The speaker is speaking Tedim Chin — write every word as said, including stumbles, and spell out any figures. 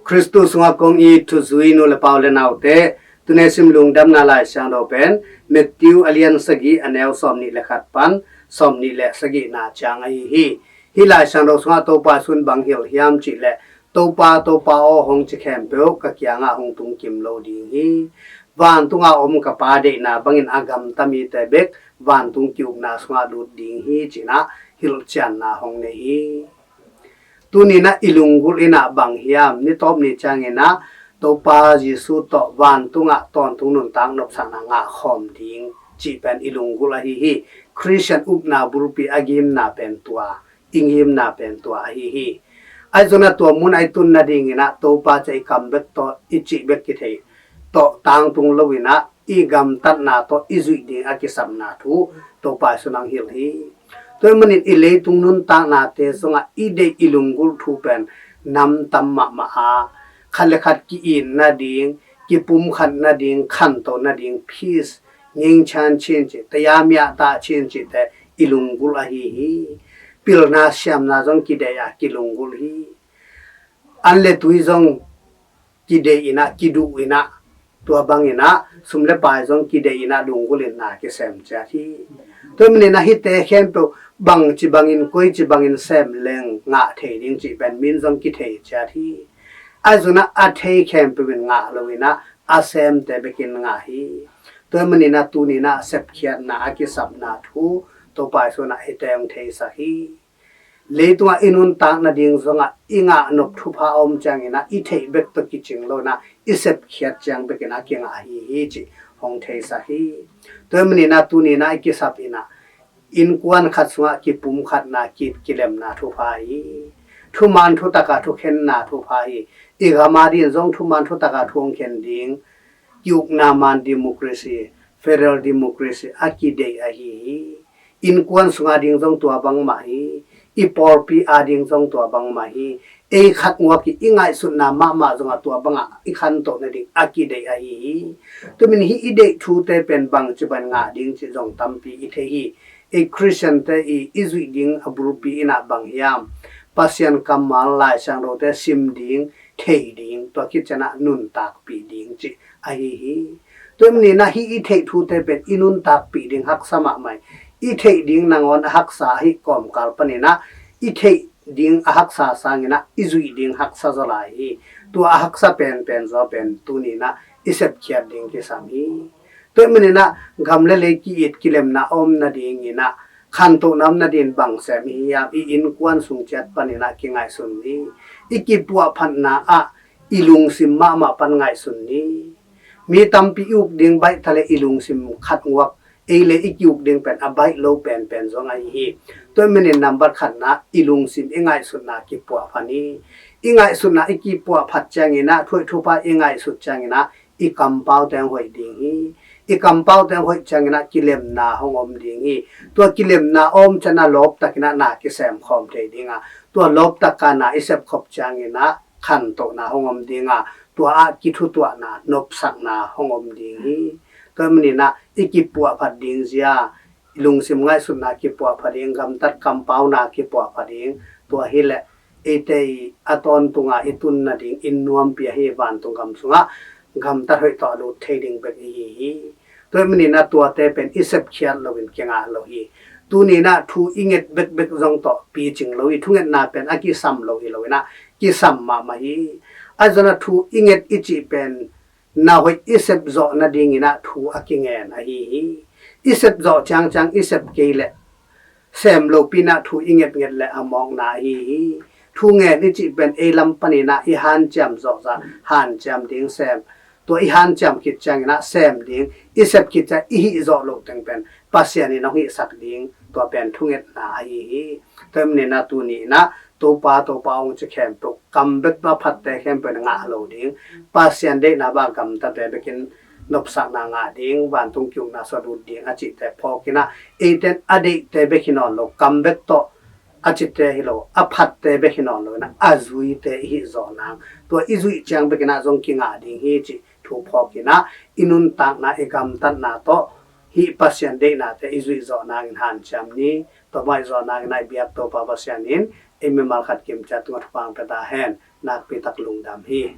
Khristu sungah kong it thuzui nu le pa u le naute, tuni sim lungdamna Lai Siangtho pen Matthew a lian sagih a neu sawmnih le khat pan sawmnih le sagihna ciang ahi hi. Hih Lai Siangtho sungah Topa Jesu'n bang hilh hiam cih leh, Topa, Topa aw hong ci khempeuh ka kiangah hong tung kim lo ding hi. Vantung a om ka Pa deihna bangin a gamta mite bek vantung ki-ukna sungah lut ding hi, ci-in ah hilhcianna hong nei hi. Tuni-in ah i lunggulh in ah bang hiam? Ni tawp ni ciangin ah Topa Jesu tawh vantungah tawntung nuntak nopsakna ngah khawm ding cih pen i lunggulh ahi hi. Khristian upna bulpi a gimna pen tua, i gimna pen tua ahi hi. Ahi zongin ah tua mun a i tun nadingin ah Topa ci-a i kam bek tawh, i cih bek kithei tawh tangtung lo-in ah i gamtatna tawh i zuih ding a kisapna thu Topa Jesu'n hong hilh hi. Tua ahih manin i leitung nuntaknate sungah i deih i lunggulh thu pen nam tam mahmah a, khat le khat ki-it nading, kipumkhat nading, khantoh nading, peace, ngingchan chin cih, tayamia ta chin cihte i lunggulh ahi hi. Pilna siamna zong kideih a kilunggulh hi. An le tui zong kideih in ah, kiduh in ah, tua bangin ah sum le pai zong kideih in ah lunggulh in na kisem ciat hi. Tua ahih manin ah hihte khempeuh bangci bangin, koici bangin sem leng ngah thei ding cih pen min zong kithei ciat hi. Ahi zongin ah a thei khempeuh in ngah lo-in ah a semte bekin ngah hi. Tua ahih manin ah tuni-in ah sepkhiatna a kisapna thu Topa Jesu'n ah hihte hong theisak hi. Leitungah i nuntak nading zongah i ngah nop thupha a om ciangin ah i theih bek tawh kicing lo-in ah i sepkhiat ciang bekin a kingah ahi hi cih hong theisak hi. Tua ahih manin ah tuni-in ah i kisap in ah innkuan khat sungah kipumkhatna, ki, kilemna thupha hi. Thuman thutak a thukhenna thupha hi. I gam adingin zong thuman thutak a thu hong khen ding, ki-ukna man democracy, federal democracy a kideih ahi hi. Innkuan sung ading zong tua bangmah hi. I pawlpi ading zong tua bangmah hi. Ei khat nguak i, i ngaihsutna mahmah zongah tua bangah i khantoh nading a kideih ahi hi. Tua ahih manin hih i deih thute pen bangci bangin ngah ding cih zong tampi i thei hi. Ei Khristiante i, i zuih ding a bulpi in ah bang hiam? Pasian kammal Lai Siangthote sim ding, thei ding, tua khit ciang ah nuntakpih ding cih ahi hi. Tua ahih manin ah hih i theih thute pen i nuntakpih ding haksa mahmah hi. I theih ding nangawn a haksa ahih kawmkal panin ah i theih ding a haksa sangin ah i zuih ding haksa zaw lai hi. Tua a haksa penpen zaw pen tuni-in ah i sepkhiat ding kisam hi. Tua ahih manin ah gam le lei ki-it kilemna a om nadingin ah khantohna om nadingin bang sem i hi hiam? I innkuan sung ciat panin ah kingaihsun ni. I kipuahphatna ah i lungsim mahmah pan ngaihsun ni. Mi tampi i uk ding baih ta leh i lungsim khat nguak, ei le i ki-uk ding pen a baih lo penpen zong ahi hi. Tua ahih manin nambat khatna i lungsim i ngaihsutna kipuahphat ni. I ngaihsutna i kipuahphat ciangin ah, thu hoih thupha i ngaihsut ciangin ah i kampaute hong hoih ding hi. I kampaute hong hoih ciangin ah kilemna hong om ding hi. Tua kilemna a om ciang ah lawptakin ah na kisem khawm thei ding a, tua lawptak a na i sepkhop ciangin ah khantohna hong om ding a, tua ah kithutuahna, nopsakna hong om ding hi. Tua ahih manin ah i kipuahphat ding zia, lungsim ngaihsutna kipuahphat ding, gamtat kampauna kipuahphat ding, tua hi leh eite i a tawntung a i tun nading inn nuampi ahi vantung gam sungah gamtat hoih tawh a lut thei ding bek i hi hi. Tua ahih manin ah tuate pen i sepkhiat loin kingah lo hi. Tuni-in ah thu i nget bekbek zong tawh picing lo hi. Thungetna pen a kisam lo hi lo-in ah kisam mahmah hi. Ahi zongin ah thu i nget i cih pen na hoih i sep zawh nadingin ah thu a kingen ahi hi. I sep zawh ciangciang i sep kei leh sem lopi in ah thu i ngetnget leh a mawkna ahi hi. Thu ngen i cih pen ei lam panin ah i hanciam zawh zah, hanciam ding sem. Tua i hanciam khit ciangin ah sem ding, i sep khit ciang i hih zawh loh teng pen Pasian in hong hihsak ding, tua pen thungetna ahi hi. Tua ahih manin ah tuni-in ah Topa, Topa hong ci khempeuh, kam bek tawh a phatte khempeuh in ngah lo ding, Pasian deihna bang a gamtate bekin nopsakna ngah ding, vantung ki-ukna sungah lut ding a cihte phawkin ah, eite in a deihte bek hi nawn lo, kam bek tawh a cite hi lo, a phatte bek hi nawn lo-in ah a zuite i hih zawh nang, tua i zuih ciang bekin ah zong kingah ding hi cih thu phawkin ah, i nuntakna, i gamtatna tawh hih Pasian deihnate i zuih zawh nangin hanciam ni. Tua mah i zawh nangin ah i biak Topa Pasian in ei mimal khat kim ciat tungah thupha pia ta hen. Nakpi tak lungdam hi.